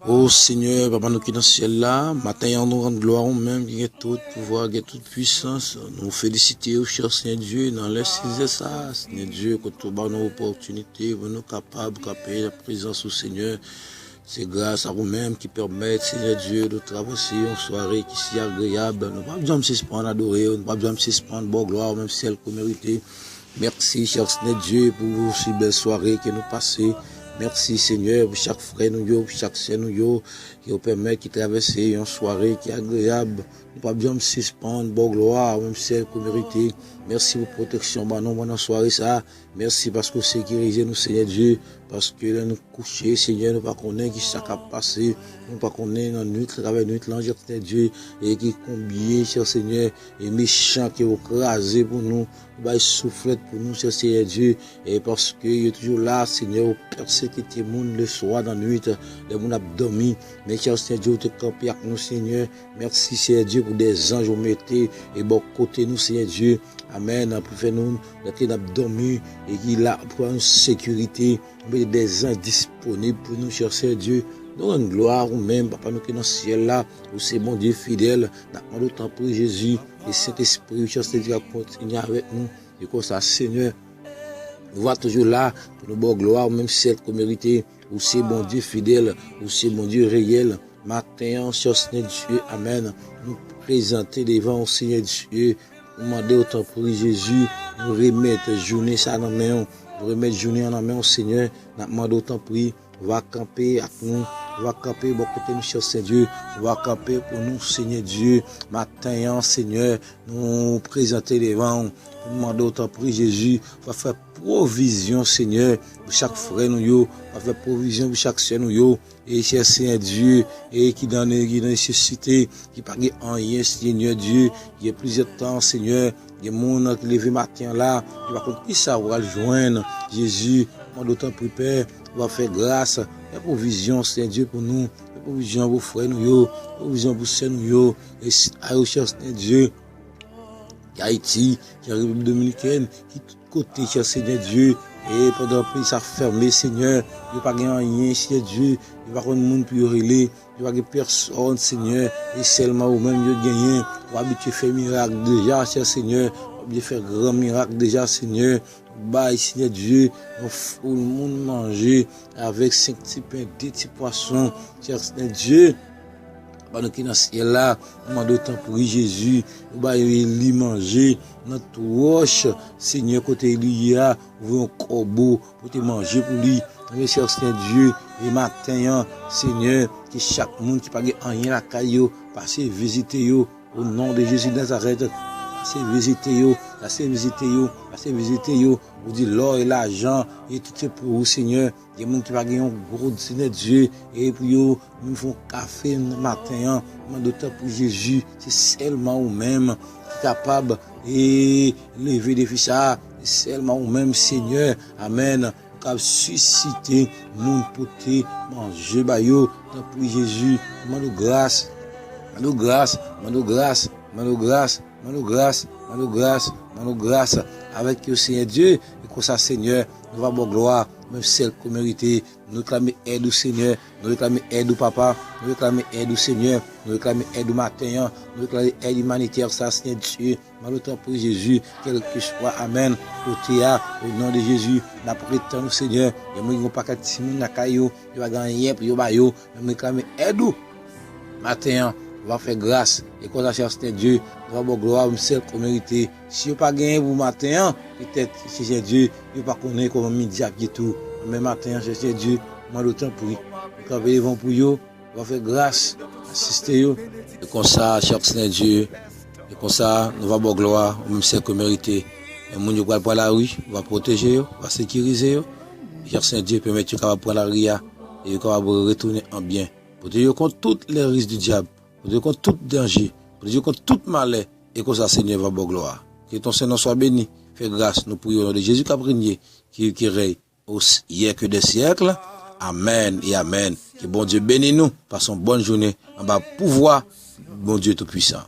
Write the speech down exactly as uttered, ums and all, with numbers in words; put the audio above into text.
O Senyè, Papa nou ki nan syèl la, maten an nou rann glwa ou menm ki gen tout pouvwa, gen tout pwisans. Nou felisite ou, chè Senyè Dye, nan lè sizè sa a, Senyè Dye, kote ou ba nou opòtinite pou nou kapab kanpe nan prezans ou, Senyè. Se gras a ou menm ki pèmèt, Senyè Dye, nou travèse yon sware ki si agreyab. Nou p ap janm sispann adore w, nou p ap janm sispann ba w glwa ou menm sèl ke w merite. Mèsi, chè Senyè Dye, pou si bèl sware ke nou pase. Mèsi, Senyè, pou chak frè nou yo, pou chak sè nou yo, ke w pèmèt ki travèse yon sware ki agreyab. Nou p ap janm sispann ba w glwa, ou menm sèl ke w merite. Mèsi pou pwoteksyon w ban nou pandan sware sa a. Mèsi paske w sekirize nou, Senyè Dye, paske lè nou kouche, Senyè, nou pa konnen ki sa k ap pase, nou pa konnen nan nwit, atravè nwit lan, chè Senyè Dye, e ki konbyen, chè Senyè, e mechan ke w kraze pou nou, ou bay souflèt pou nou, chè Senyè Dye, e paske yo toujou la, Senyè, ou pèsekite moun leswa nan nwit, lè moun ap dòmi, men chè Senyè Dye, ou te kanpe ak nou, Senyè, mèsi, Senyè Dye, pou de zanj ou mete e bò kote nou, Senyè Dye, amèn, pou fè nou, lè ke n ap dòmi, e ki la pou ba nou sekirite, ou mete de zanj disponib pou nou, chè Senyè Dye. Nou rann glwa ou menm, Papa nou ki nan syèl la, ou se Bondye fidèl. N ap mande w tanpri, Jezi, ke Sentespri ou, chè Senyè Dye, ap kontinye avèk nou. E konsa, Senyè, nou va toujou la pou nou ba w glwa, ou menm sèl ke w merite. Ou se Bondye fidèl, ou se Bondye reyèl. Maten an, chè Senyè Dye, amèn. Nou prezante devan w, Senyè Dye, nou mande w tanpri, Jezi, nou remèt jounen sa nan men w. Nou remèt jounen an nan men w, Senyè. N ap mande w tanpri, va kanpe ak nou, va kanpe bò kote nou, chè Senyè Dye, va kanpe pou nou, Senyè Dye. Maten an, Senyè, nou prezante devan w, nou mande w tanpri, Jezi, va fè pwovizyon, Senyè, pou chak frè nou yo, va fè pwovizyon pou chak sè nou yo, e chè Senyè Dye, e ki nan, ki nan nesesite, ki pa gen anyen, Senyè Dye, gen plizyè tan, Senyè, gen moun ki leve maten an la, yo pa konn kisa yo pral jwenn. Jezi, mande w tanpri, Pè, w ap fè gras, fè pwovizyon, Senyè Dye, pou nou, fè pwovizyon pou frè nou yo, fè pwovizyon pou sè nou yo, e s-, a yo chè, Senyè Dye, ki Ayiti, ki an Repiblik Dominikèn, ki tout kote, chè Senyè Dye, e pandan peyi sa fèmen, Senyè, yo pa gen anyen, Senyè Dye, yo pa konn moun pou yo rele, yo pa gen pèsòn, Senyè, e sèlman ou menm yo genyen. Ou abitye fè mirak deja, chè Senyè, ou abitye fè gran mirak deja, Senyè. Ou bay, Senyè Dye, yon foul moun manje avèk senk ti pen, de ti pwason, chè Senyè Dye. Papa nou ki nan syèl la, nou mande w tanpri, Jezi, ou bay li manje nan twòch, Senyè, kote li ye a, ou voye yon kòbo pote manje pou li. Mèsi, Senyè Dye, e maten an, Senyè, ke chak moun ki pa gen anyen lakay yo, pase vizite yo, o non de Jezi Nazarèt. Pase vizite yo, pase vizite yo, pase vizite yo. Ou di lò e lajan, e tout se pou ou, Senyè. Gen moun ki pa gen yon goud, Senyè Dye, e pou yo menm fè yon kafe maten an, mande w tanpri Jezi, se sèlman ou menm ki kapab, e leve defi sa a, se sèlman ou menm, Senyè, amèn, ou kapab sisite moun pote manje ba yo, tanpri Jezi, mande w gras, mande w gras, mande w gras, mande w gras, mande w gras, mande w gras, mande w gras avèk yo, Senyè Dye, e konsa, Senyè, nou va ba w glwa, menm sèl ke w merite. Nou reklame èd ou, Senyè. Nou reklame èd ou, Papa. Nou reklame èd ou, Senyè. Nou reklame èd ou maten an. Nou reklame èd imanitè sa, Senyè Dye. Mande w tanpri, Jezi, kèlkeswa, amèn, kote a, o non de Jezi, n ap ret tann ou, Senyè. Gen moun ki gen yon pakèt timoun lakay yo, yo pa gen anyen pou yo ba yo. Men nou reklame èd ou. Maten an, ou va fè gras. E konsa, chè Senyè Dye, nou va ba w glwa, ou menm sèl ke w merite. Si yo pa genyen pou maten an, petèt, Senyè Dye, yo pa konnen kòman midi ap ye tou. Men maten an, chè Senyè Dye, mande w tanpri, nou kanpe devan w pou yo, ou va fè gras, asiste yo. E konsa, chè Senyè Dye, e konsa, nou va ba w glwa, ou menm sèl ke w merite. E moun yo pral pran lari, ou va pwoteje yo, ou va sekirize yo. Chè Senyè Dye, pèmèt yo kapab pran lari a, e yo kapab retounen an byen. Pwoteje yo kont tout lè ris di dyab. Pwoteje yo kont tout danje. Pwoteje yo kont tout malè. E konsa, Senyè, va ba w glwa. Que ton Saint nom soit béni. Fè gras, nou priye o non de Jezi k ap renye, ki viv, ki rèy o syèk dè syèk. Amèn e amèn. Ke Bondye beni nou. Pase yon bòn jounen anba pouvwa Bondye Toupwisan.